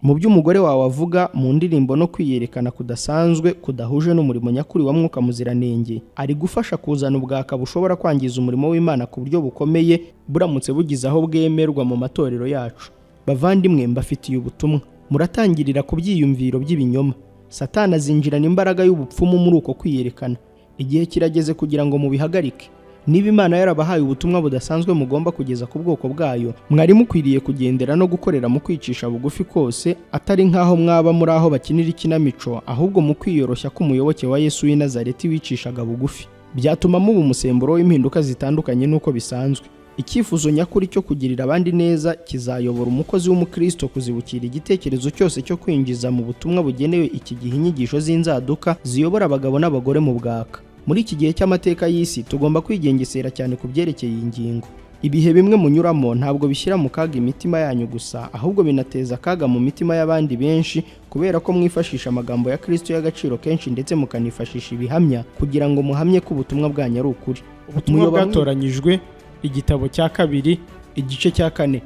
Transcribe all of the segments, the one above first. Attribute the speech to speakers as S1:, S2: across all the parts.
S1: Mu byo umugore wawe avuga mu ndirimbo no kwiyerekana kudasanzwe kudahuje n'umurimo nyakuri wa Mwuka Muziranenge, ari gufasha kuzana ubwaka bushobora kwangiza umurimo w'Imana ku buryo bukomeye, buramutse bugize aho bwemerwa mu matorero yacu. Bavandimwe, mbafitiye ubutumwa. Muratangirira ku byiyumviro by'ibinyoma. Satani azinjirana imbaraga y'ubupfumu muri uko kwiyerekana. Igihe kirageze kugira ngo mubihagarike. Niba Imana yarabahaye ubutumwa budasanzwe mugomba kugeza ku bwoko bwayo, mwari mukwiriye kugendera no gukorera mu kwicisha bugufi kose, atari nk'aho mwaba muri aho bakinira ikinamico, ahubwo mu kwiyoroshya k'umuyoboke wa Yesu w'i Nazareti wicishaga bugufi. Byatuma muba umusemburo w'impinduka zitandukanye n'uko bisanzwe. Icyifuzo nyakuri cyo kugirira abandi neza kizayobora umukozi w'umukristo kuzibukira igitekerezo cyose cyo kwinjiza mu butumwa bugenewe iki gihe inyigisho z'inzaduka ziyobora abagabo n'abagore mu bwaka. Muri iki gihe cy'amateka y'isi, tugomba kwigengesera cyane ku byerekeye iyi ngingo. Ibihe bimwe munyuramo ntabwo bishyira mu kaga imitima yanyu gusa, ahubwo binateza akaga mu mitima y'abandi benshi, kubera ko mwifashisha amagambo ya Kristo y'agaciro kenshi, ndetse mukanifashisha ibihamya kugira ngo muhamye ko ubutumwa bwanyu ari ukuri.
S2: Ubutumwa bwatoranyijwe, igitabo cya kabiri,
S1: igice cya 4,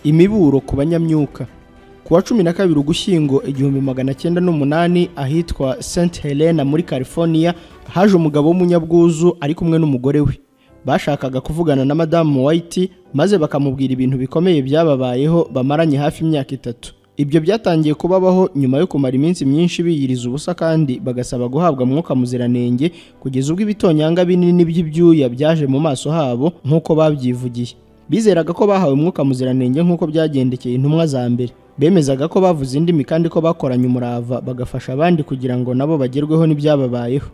S1: imiburo ku banyamyuka. Ku wa 12 Ugushyingo 1908, ahitwa St Helena muri California, haje umugabo w'umunyabwuzu ari kumwe n'umugore we. Bashakaga kuvugana na Madamu White, maze bakamubwira ibintu bikomeye byababayeho bamaranye hafi imyaka 3. Ibyo byatangiye kubabaho nyuma yo kumara iminsi myinshi biyiriza ubusa kandi bagasaba guhabwa Mwuka Muziranenge, kugeza ubwo ibitonyanga binini by'ibyuya byaje mu maso habo nk'uko babyivugiye. Bizeraga ko bahawe Mwuka Muziranenge nk'uko byagendekeye intumwa za mbere. Bemezaga ko bavuze indimi kandi ko bakoranye umurava bagafasha abandi kugira ngo nabo bagerweho n'ibyababayeho.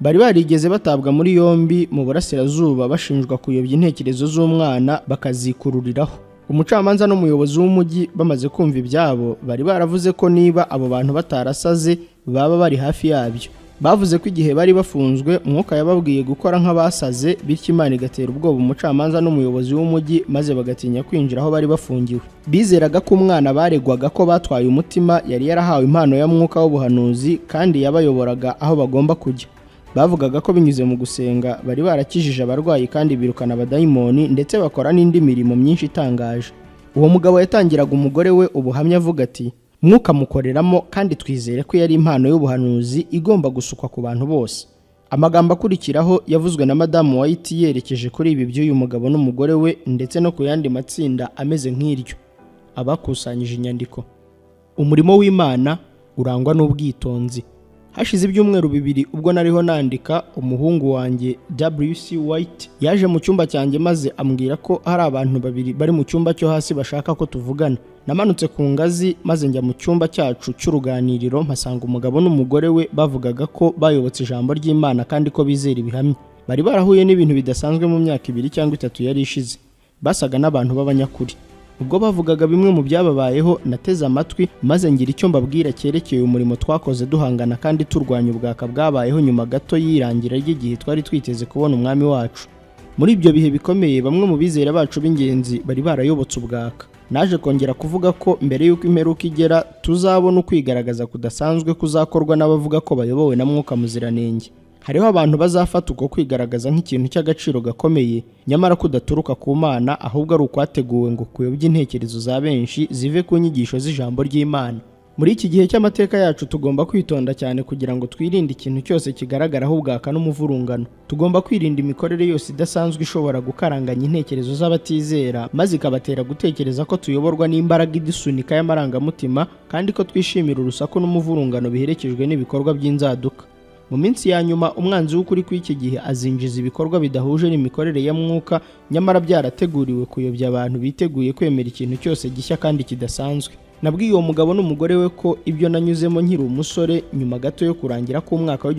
S1: Bari barigeze batabwa muri yombi mu burasirazuba, bashinjwa kuyobya intekerezo z'umwana bakazikururiraho. Umucamanza n'umuyobozi w'umujyi bamaze kumva ibyabo, bari baravuze ko niba abo bantu batarasaze, baba bari hafi yabyo. Bavuze ko igihe bari bafunzwe, Umwuka yababwiye gukora nk'abasaze, bityo Imana igatera ubwoba umucamanza n'umuyobozi w'umujyi, maze bagatinya kwinjira aho bari bafungiwe. Bizeraga ko umwana baregwaga ko batwaye umutima yari yarahawe impano ya Mwuka w'ubuhanuzi kandi yabayoboraga aho bagomba kujya. Bavugaga ko binyuze mu gusenga bari barakijije abarwayi kandi birukana abadayimoni, ndetse bakora n'indi mirimo myinshi itangaje. Uwo mugabo yatangiraga umugore we ubuhamya avuga ati: "Mwuka mukoreramo, kandi twizere ko yari impano y'ubuhanuzi igomba gusukwa ku bantu bose." Amagambo akurikiraho yavuzwe na Madamu White yerekeje kuri ibi by'uyu mugabo n'umugore we, ndetse no ku yandi matsinda ameze nk'iryo. Abakusanyije inyandiko: Umurimo w'Imana urangwa n'ubwitonzi. Hashize ibyumweru 2, ubwo nariho nandika, umuhungu wanjye W.C. White yaje mu cyumba cyanjye maze ambwira ko hari abantu babiri bari mu cyumba cyo hasi bashaka ko tuvugana. Namanutse ku ngazi maze njya mu cyumba cyacu cy'uruganiriro, mpasanga umugabo n'umugore we bavugaga ko bayobotse ijambo ry'Imana kandi ko bizera ibihamya. Bari barahuye n'ibintu bidasanzwe mu myaka 2 cyangwa 3 yari ishize. Basaga n'abantu b'abanyakuri. Ubwo bavugaga bimwe mu byababayeho, nateze amatwi maze ngira icyo mbabwira cyerekeye umurimo twakoze duhangana kandi turwanya ubwaka bwabayeho nyuma gato y'irangira ry'igihe twari twiteze kubona Umwami wacu. Muri ibyo bihe bikomeye, bamwe mu bizera bacu b'ingenzi bari barayobotse ubwaka. Naje kongera kuvuga ko mbere y'uko imperuka igera, tuzabona ukwigaragaza kudasanzwe kuzakorwa n'abavuga ko bayobowe na Mwuka Muziranenge. Hariho abantu bazafata uko kwigaragaza nk'ikintu cy'agaciro gakomeye, nyamara kudaturuka ku Mana, ahubwo ari ukwateguwe ngo kuyobye intekerezo za benshi zive ku nyigisho z'ijambo ry'Imana. Muri iki gihe cy'amateka yacu, tugomba kwitonda cyane kugira ngo twirinde ikintu cyose kigaragaraho ubwaka n'umuvurungano. Tugomba kwirinda imikorere yose idasanzwe ishobora gukaranganya intekerezo z'abatizera, maze ikabatera gutekereza ko tuyoborwa n'imbaraga idusunika y'amarangamutima, kandi ko twishimira urusaku n'umuvurungano biherekejwe n'ibikorwa by'inzaduka. Mu minsi ya nyuma, umwanzi w'ukuri kw'iki gihe azinjiza ibikorwa bidahuje n'imikorere ya Mwuka, nyamara byarateguriwe kuyobya abantu biteguye kwemera ikintu cyose gishya kandi kidasanzwe. Nabwiye uwo mugabo n'umugore we ko ibyo nanyuzemo nkiri umusore nyuma gato yo kurangira k'umwaka wa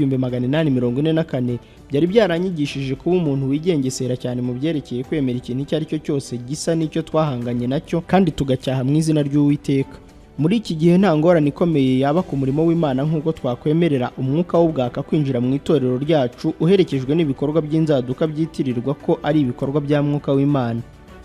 S1: 1844 byari byaranyigishije kuba umuntu wigengesera cyane mu byerekeye kwemera ikintu icyo ari cyo cyose gisa n'icyo twahanganye nacyo kandi tugacyaha mu izina ry'Uwiteka. Muri iki gihe, nta ngorane ikomeye yaba ku murimo w'Imana nk'uko twakwemerera umwuka w'ubwaka kwinjira mu itorero ryacu uherekejwe n'ibikorwa by'inzaduka byitirirwa ko ari ibikorwa bya Mwuka w'Imana.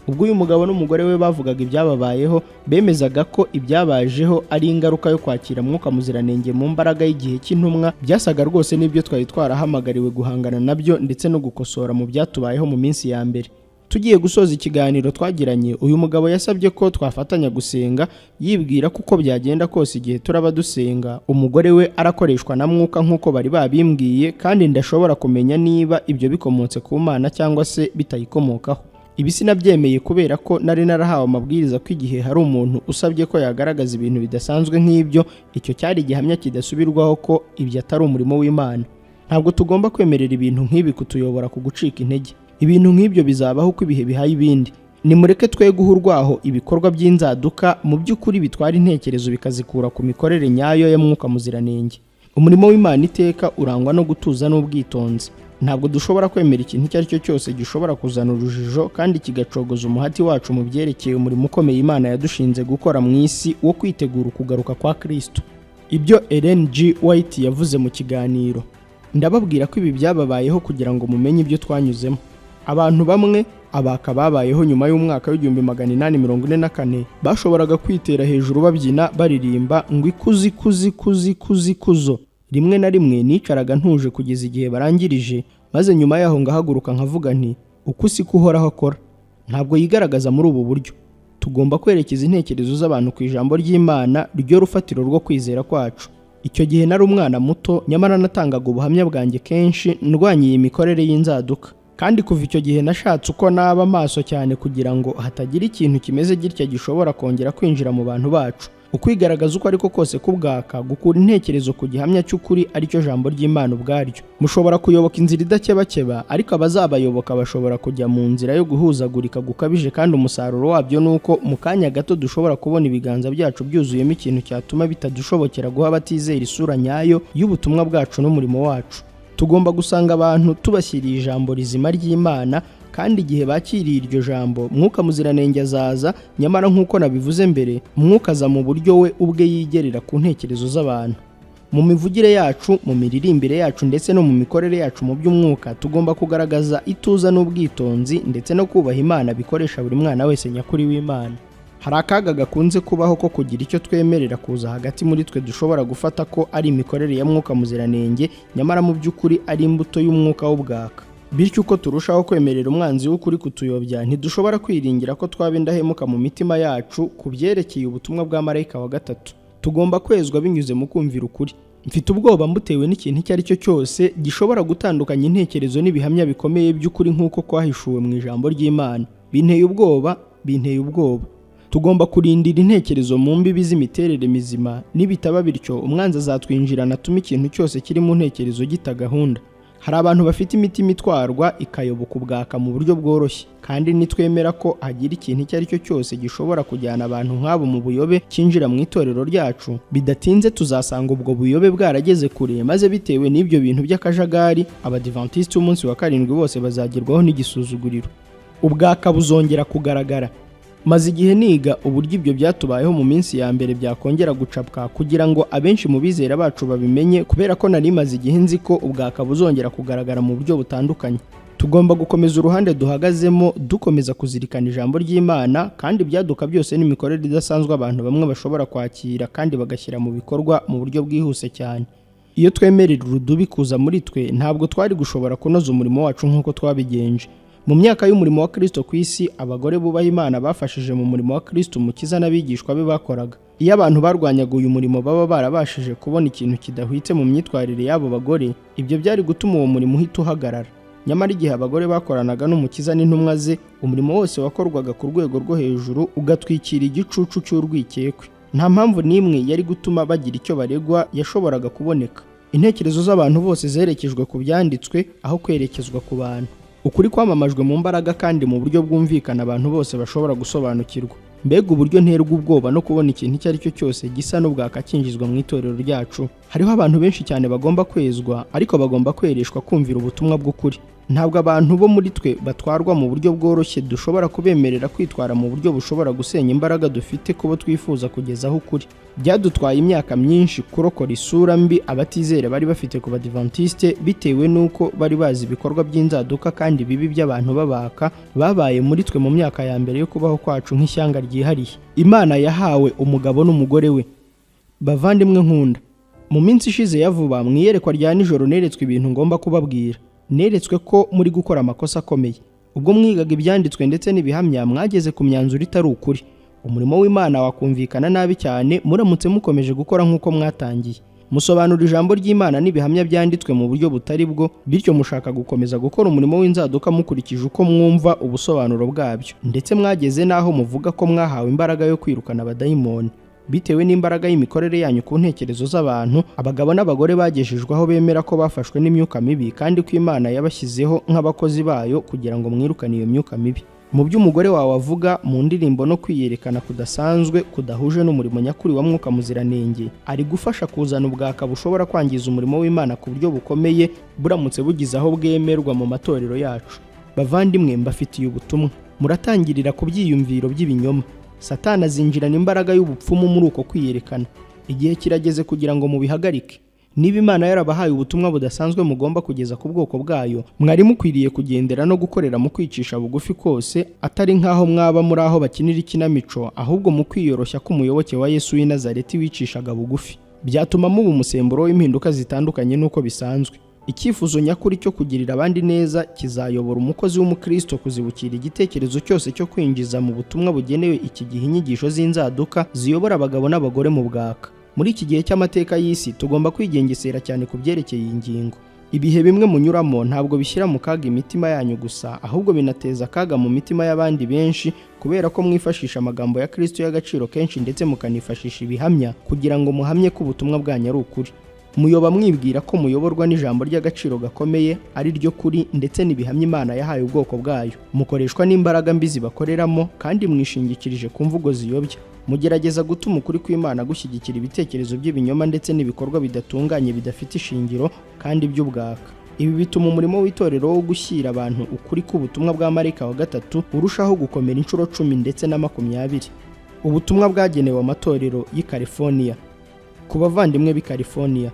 S1: Ubwo uyu mugabo n'umugore we bavugaga ibyababayeho, bemezaga ko ibyabajeho ari ingaruka yo kwakira Mwuka Muziranenge mu mbaraga y'igihe cy'intumwa. Byasaga rwose n'ibyo twari twarahamagariwe guhangana nabyo ndetse no gukosora mu byatubayeho mu minsi ya mbere. Tugiye gusoza ikiganiro twagiranye, uyu mugabo yasabye ko twafatanya gusenga, yibwira ko uko byagenda kose igihe turaba dusenga umugore we arakoreshwa na Mwuka nk'uko bari babimbwiye, kandi ndashobora kumenya niba ibyo bikomotse ku Mana cyangwa se bitayikomokaho. Ibi sinabyemeye kubera ko nari narahawe amabwiriza ko igihe hari umuntu usabye ko yagaragaza ibintu bidasanzwe nk'ibyo, icyo cyari igihamya kidasubirwaho ko ibyo atari umurimo w'Imana. Ntabwo tugomba kwemerera ibintu nk'ibi kutuyobora ku gucika intege. Ibintu nk'ibyo bizabaho uko ibihe bihaye ibindi. Nimureke twe guha urwaho ibikorwa by'inzaduka mu by'ukuri bitwara intekerezo bikazikura ku mikorere nyayo ya Mwuka Muziranenge. Umurimo w'Imana iteka urangwa no gutuza n'ubwitonzi. Ntabwo dushobora kwemera ikintu icyo ari cyo cyose gishobora kuzana urujijo kandi kigacogoza umuhati wacu mu byerekeye umurimo ukomeye Imana yadushinze gukora mu isi wo kwitegura ukugaruka kwa Kristo. Ibyo Ellen G. White yavuze mu kiganiro: "Ndababwira ko ibi byababayeho kugira ngo mumenye ibyo twanyuzemo." Abantu bamwe abaka babayeho nyuma y'umwaka w'1844 bashoboraga kwitera hejuru babyina baririmba ngo ikuzi ikuzi ikuzi ikuzi ikuzo. Rimwe na rimwe nicaraga ntuje kugeza igihe barangirije, maze nyuma yaho ngahaguruka nkavuga nti: "Uku siko Uhoraho akora, ntabwo yigaragaza muri ubu buryo." Tugomba kwerekeza intekerezo z'abantu ku ijambo ry'Imana, ryo rufatiro rwo kwizera kwacu. Icyo gihe nari umwana muto, nyamara natangaga ubuhamya bwanjye kenshi ndwanya iyi mikorere y'inzaduka, kandi kuva icyo gihe nashatse uko naba maso cyane kugira ngo hatagira ikintu kimeze gitya gishobora kongera kwinjira mu bantu bacu. Ukwigaragaza uko ariko kose kubwaka gukura intekerezo ku gihamya cy'ukuri, aricyo jambo ry'Imana ubwaryo. Mushobora kuyoboka inzira idakebakeba, ariko abazabayoboka bashobora kujya mu nzira yo guhuzagurika gukabije, kandi umusaruro wabyo ni uko mu kanya gato dushobora kubona ibiganza byacu byuzuyemo ikintu cyatuma bitadushobokera guha abatizera isura nyayo y'ubutumwa bwacu n'umurimo wacu. Tugomba gusanga abantu tubashyiriye ijambo rizima ry'Imana, kandi igihe bakiriye iryo jambo, Mwuka Muziranenge azaza. Nyamara nk'uko nabivuze mbere, Mwuka aza mu buryo we ubwe yigerera ku ntekerezo z'abantu. Mu mivugire yacu, mu miririmbire yacu ndetse no mu mikorere yacu mu by'umwuka, tugomba kugaragaza ituza n'ubwitonzi ndetse no kubaha Imana bikoresha buri mwana wese nyakuri w'Imana. Hari akaga gakunze kubaho ko kugira icyo twemerera kuza hagati muri twe dushobora gufata ko ari imikorere ya Mwuka Muziranenge, nyamara mu by'ukuri ari imbuto y'umwuka w'ubwaka. Bityo uko turushaho kwemerera umwanzi w'ukuri kutuyobya, ntidushobora kwiringira ko twaba indahemuka mu mitima yacu ku byerekeye ubutumwa bwa marayika wa gatatu. Tugomba kwezwa binyuze mu kumvira ukuri. Mfite ubwoba mbutewe n'ikintu icyo ari cyo cyose gishobora gutandukanya intekerezo n'ibihamya bikomeye by'ukuri nk'uko kwahishuwe mu ijambo ry'Imana. Binteye ubwoba, binteye ubwoba. Tugomba kurindira intekerezo mu mbibi z'imiterere mizima. Nibitaba bityo, umwanzi azatwinjirana atume ikintu cyose kiri mu ntekerezo gita gahunda. Hari abantu bafite imitima itwarwa ikayoboka ubwaka mu buryo bworoshye, kandi nitwemera ko hagira ikintu icyo ari cyo cyose gishobora kujyana abantu nk'abo mu buyobe cyinjira mu itorero ryacu, bidatinze tuzasanga ubwo buyobe bwarageze kure, maze bitewe n'ibyo bintu by'akajagari, Abadivantisiti b'umunsi wa karindwi bose bazagerwaho n'igisuzuguriro. Ubwaka buzongera kugaragara. Maze igihe niga uburyo ibyo byatubayeho mu minsi ya mbere byakongera gucapwa kugira ngo abenshi mu bizera bacu babimenye, kubera ko nari maze igihe nzi ko ubwaka buzongera kugaragara mu buryo butandukanye. Tugomba gukomeza uruhande duhagazemo, dukomeza kuzirikana ijambo ry'Imana, kandi ibyaduka byose n'imikorere idasanzwe abantu bamwe bashobora kwakira kandi bagashyira mu bikorwa mu buryo bwihuse cyane. Iyo twemerera urudubi kuza muri twe, ntabwo twari gushobora kunoza umurimo wacu nk'uko twabigenje. Mu myaka y'umurimo wa Kristo ku isi, abagore bubaha Imana bafashije mu murimo wa Kristo Umukiza n'abigishwa be bakoraga. Iyo abantu barwanyaga uyu murimo baba barabashije kubona ikintu kidahwitse mu myitwarire y'abo bagore, ibyo byari gutuma uwo murimo uhita uhagarara. Nyamara igihe abagore bakoranaga n'Umukiza n'intumwa ze, umurimo wose wakorwaga ku rwego rwo hejuru, ugatwikira igicucu cy'urwikekwe. Nta mpamvu n'imwe yari gutuma bagira icyo baregwa yashoboraga kuboneka. Intekerezo z'abantu bose zerekejwe ku byanditswe aho kwerekezwa ku bantu. Ukuri kwamamajwe mu mbaraga kandi mu buryo bwumvikana abantu bose bashobora gusobanukirwa. Mbega uburyo nterwa ubwoba no kubona ikintu icyo ari cyo cyose gisa n'ubwaka cyinjizwa mu itorero ryacu! Hariho abantu benshi cyane bagomba kwezwa, ariko bagomba kwereshwa kumvira ubutumwa bw'ukuri. Ntabwo abantu bo muri twe batwarwa mu buryo bworoshye dushobora kubemerera kwitwara mu buryo bushobora gusenya imbaraga dufite kubo twifuza kugezaho ukuri. Byadutwaye imyaka myinshi kurokora isura mbi abatizera bari bafite ku Badivantiste, bitewe n'uko bari bazi ibikorwa by'inzaduka kandi bibi by'abantu babaka babaye muri twe mu myaka ya mbere yo kubaho kwacu nk'ishyanga ryihariye Imana yahawe umugabo n'umugore we. Bavandimwe nkunda, mu minsi ishize ya vuba, mu iyerekwa rya nijoro, neretswe ibintu ngomba kubabwira. Neretswe ko muri gukora amakosa akomeye. Ubwo mwigaga ibyanditswe ndetse n'ibihamya, mwageze ku myanzuro itari ukuri. Umurimo w'Imana wakumvikana nabi cyane muramutse mukomeje gukora nk'uko mwatangiye. Musobanura ijambo ry'Imana n'ibihamya byanditswe mu buryo butari bwo, bityo mushaka gukomeza gukora umurimo w'inzaduka mukurikije uko mwumva ubusobanuro bwabyo. Ndetse mwageze n'aho muvuga ko mwahawe imbaraga yo kwirukana abadayimoni. Bitewe n'imbaraga y'imikorere yanyu ku ntekerezo z'abantu, abagabo n'abagore bagejejwe aho bemera ko bafashwe n'imyuka mibi, kandi ko Imana yabashyizeho nk'abakozi bayo kugira ngo mwirukane iyo myuka mibi. Mu byo umugore wawe avuga mu ndirimbo no kwiyerekana kudasanzwe kudahuje n'umurimo nyakuri wa Mwuka Muziranenge, ari gufasha kuzana ubwaka bushobora kwangiza umurimo w'Imana ku buryo bukomeye buramutse bugize aho bwemerwa mu matorero yacu. Bavandimwe, mbafitiye ubutumwa. Muratangirira ku byiyumviro by'ibinyoma. Satani azinjirana imbaraga y'ubupfumu muri uko kwiyerekana. Igihe kirageze kugira ngo mubihagarike. Niba Imana yarabahaye ubutumwa budasanzwe mugomba kugeza ku bwoko bwayo, mwari mukwiriye kugendera no gukorera mu kwicisha bugufi kose, atari nk'aho mwaba muri aho bakinira ikinamico, ahubwo mu kwiyoroshya k'umuyoboke wa Yesu w'i Nazareti wicishaga bugufi. Byatuma muba umusemburo w'impinduka zitandukanye n'uko bisanzwe. Icyifuzo nyakuri cyo kugirira abandi neza kizayobora umukozi w'umukristo kuzibukira igitekerezo cyose cyo kwinjiza mu butumwa bugenewe iki gihe inyigisho z'inzaduka ziyobora abagabo n'abagore mu bwaka. Muri iki gihe cy'amateka y'isi, tugomba kwigengesera cyane ku byerekeye iyi ngingo. Ibihe bimwe munyuramo ntabwo bishyira mu kaga imitima yanyu gusa, ahubwo binateza akaga mu mitima y'abandi benshi, kubera ko mwifashisha amagambo ya Kristo y'agaciro kenshi ndetse mukanifashisha ibihamya kugira ngo muhamye ko ubutumwa bwanyu ari ukuri. Muyoba mwibwira ko muyoborwa n'ijambo ry'agaciro gakomeye, ari ryo kuri ndetse n'ibihamya Imana yahaye ubwoko bwayo. Mukoreshwa n'imbaraga mbi zibakoreramo kandi mwishingikirije ku mvugo ziyobya. Mugerageza gutuma ukuri kw'Imana gushyigikira ibitekerezo by'ibinyoma ndetse n'ibikorwa bidatunganye, bidafite ishingiro kandi by'ubwaka. Ibi bituma umurimo w'itorero wo gushyira abantu ukuri k'ubutumwa bwa marayika wa gatatu urushaho gukomera inshuro 10 ndetse na 20. Ubutumwa bwagenewe amatorero y'i California. Ku bavandimwe b'i California: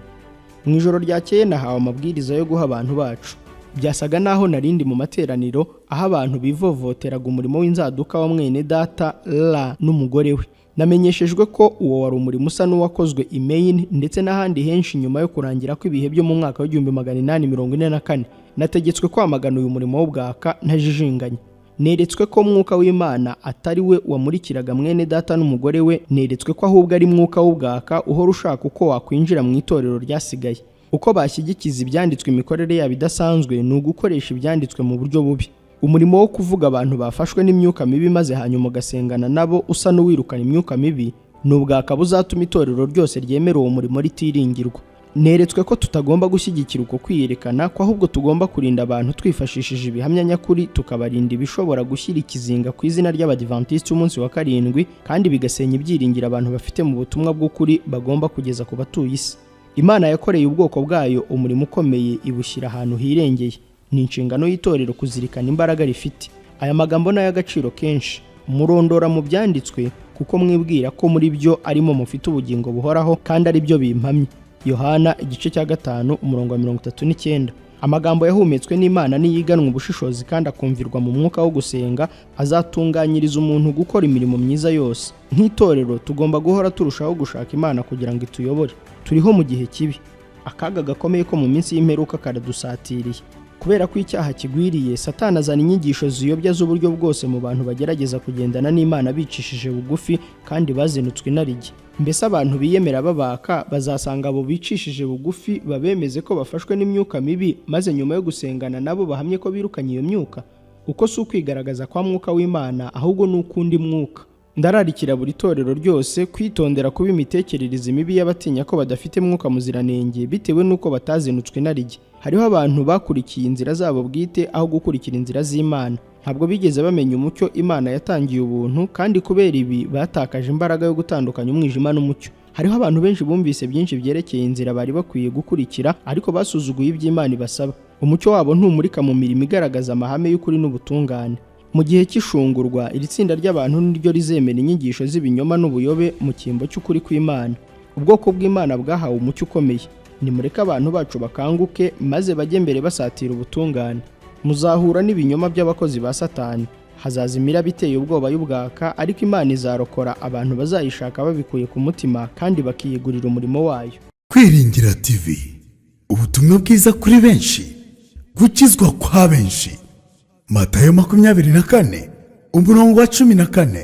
S1: mu ijoro ryakeye nahawe amabwiriza yo guha abantu bacu. Byasaga naho narindi mu materaniro aho abantu bivovoteraga umurimo w'inzaduka wa mwene data la n'umugore we. Namenyeshejwe ko uwo wari umurimo usa n'uwakozwe i Maine ndetse n'ahandi henshi nyuma yo kurangira kw'ibihe byo mu mwaka wa 1844. Nategetswe kwamagana uyu murimo w'ubwaka ntajijinganya. Neretswe ko Mwuka w'Imana atari we wamurikiraga mwene data n'umugore we. Neretswe ko ahubwo ari mwuka w'ubwaka uhora ushaka uko wakwinjira mu itorero ryasigaye. Uko bashyigikiza ibyanditswe imikorere yabo idasanzwe ni ugukoresha ibyanditswe mu buryo bubi. Umurimo wo kuvuga abantu bafashwe n'imyuka mibi maze hanyuma ugasengana nabo usa n'uwirukana imyuka mibi ni ubwaka buzatuma itorero ryose ryemera uwo murimo ritiringirwa. Neretswe ko tutagomba gushyigikira uko kwiyerekana, ko ahubwo tugomba kurinda abantu twifashishije ibihamya nyakuri, tukabarinda ibishobora gushyira ikizinga ku izina ry'Abadivantisiti umunsi wa karindwi kandi bigasenya ibyiringiro abantu bafite mu butumwa bw'ukuri bagomba kugeza ku batuye isi. Imana yakoreye ubwoko bwayo umurimo ukomeye, ibushyira ahantu hirengeye. Ni inshingano y'itorero kuzirikana imbaraga rifite. Aya magambo ni ay'agaciro kenshi: "Murondora mu byanditswe kuko mwibwira ko muri byo arimo mufite ubugingo buhoraho, kandi ari byo bimpamya." Yohana igice cya 5, umurongo wa 39. Amagambo yahumetswe n'Imana niyiganwa ubushishozi kandi akumvirwa mu mwuka wo gusenga, azatunganyiriza umuntu gukora imirimo myiza yose. Nk'itorero tugomba guhora turushaho gushaka Imana kugira ngo ituyobore. Turiho mu gihe kibi. Akaga gakomeye ko mu minsi y'imperuka karadusatiriye. Kubera ko icyaha kigwiriye, Satani azana inyigisho ziyobya z'uburyo bwose mu bantu bagerageza kugendana n'Imana bicishije bugufi kandi bazinutswe inarijye. Mbese abantu biyemera babaka bazasanga abo bicishije bugufi babemeze ko bafashwe n'imyuka mibi, maze nyuma yo gusengana nabo bahamye ko birukanye iyo myuka? Uko si ukwigaragaza kwa Mwuka w'Imana, ahubwo ni ukundi mwuka. Ndararikira buri torero ryose kwitondera kuba imitekerereze mibi y'abatinya ko badafite Mwuka Muziranenge bitewe n'uko batazinutswe inarijye. Hariho abantu bakurikiye inzira zabo bwite aho gukurikira inzira z'Imana. Ntabwo bigeze bamenya umucyo Imana yatangiye ubuntu, kandi kubera ibi batakaje imbaraga yo gutandukanya umwijima n'umucyo. Hariho abantu benshi bumvise byinshi byerekeye inzira bari bakwiye gukurikira, ariko basuzuguye iby'Imana ibasaba. Umucyo wabo ntumurika mu mirimo igaragaza amahame y'ukuri n'ubutungane. Mu gihe cy'ishungurwa, iri tsinda ry'abantu niryo rizemera inyigisho z'ibinyoma n'ubuyobe mu cyimbo cy'ukuri kw'Imana. Ubwoko bw'Imana bwahawe umucyo ukomeye. Nimureke abantu bacu bakanguke maze bajye mbere basatira ubutungane. Muzahura n'ibinyoma by'abakozi ba Satani. Hazaza imiraba iteye ubwoba y'ubwaka, ariko Imana izarokora abantu bazayishaka babikuye ku mutima kandi bakiyegurira umurimo wayo.
S3: Kwiringira TV, ubutumwa bwiza kuri benshi, gukizwa kwa benshi. Matayo 24 umurongo wa 14.